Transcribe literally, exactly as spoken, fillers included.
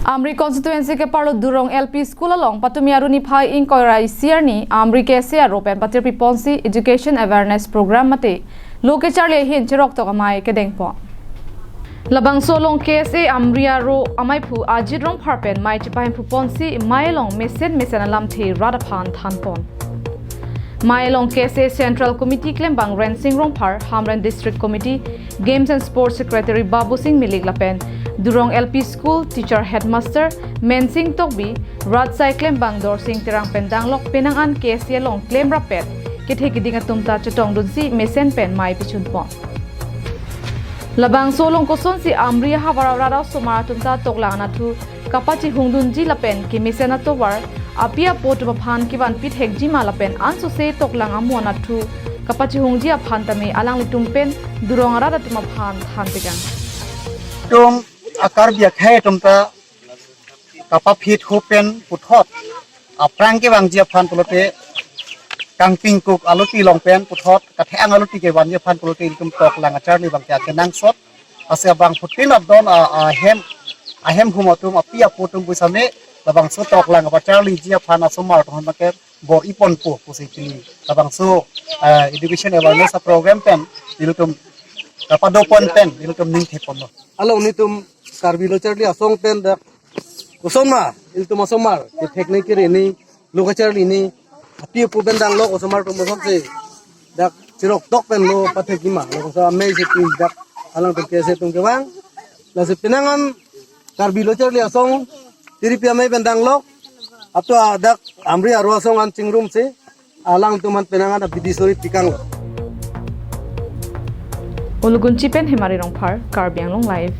Amri constituency keparlo Durong L P School along patumi arni phai ingkoi ra isi arni Amri K S A aro pen patirpi ponsi education awareness program mate lo kecharli ahin cheroktok amei kedengpon. Labangso along K S A Amri aro ameiphu Ajit Rongphar pen mei chepahemphu ponsi mei along mesen mesen alamthe rat aphan thanpon. Mei along K S A Central Committee klembang Rensing Rongphar, Hamren District Committee, Games and Sports Secretary Babu Sing Milik lapen Durong L P School teacher headmaster Mensing Tokbi, rat asai klembang Dorsing Terang pen danglok penang an K S A along klem rapet kethe keding atum ta chetongdunsi mesen pen mei pechunpon. Labangso along kosonsi Amri ahavar arat osomar atum ta toklang anatthu kapachihungdunji lapen kemesen atovar api apo atum aphan kevanpi thekjima lapen ansose toklang amo anatthu kapachihungji aphan tame alanglitum pen Durong arat atum aphan thantekang. Tum a-Karbi akhei atum ta kapaphit ho pen puthot aphrang kevangji aphan pulote kangpingkuk aloti along pen puthot kathang aloti kevanji aphan pulote ilitum toklang acharli abangke akenangsot. Ase abangphutin adon a, ahem, ahem hum atum api apo atum pusitame labangso toklang apacharliji aphan asomar atum aphan ke bor-i ponpo pusi pini labangso, eh, education awareness program pen ilitum kapado pon pen ilitum ning theponlo. Along nitum Karbi Lo Charli Asong pen dak kosonma ilitum asomar kethek ni kere ni lo kacharli ni api apo pen danglok osomar atum osomar si dak cheroktok pen lo pathekjima lo kosa amei si pi dak alangtum K S A atum kevang. Lasi penang an Karbi Lo Charli Asong tiripi amei pen danglok apto dak Amri aro asong an chingrumsi alangtum an penang an abidi suri pikanglo. Ulugunchi pen Hemari Rongphar, Karbi Anglong Live.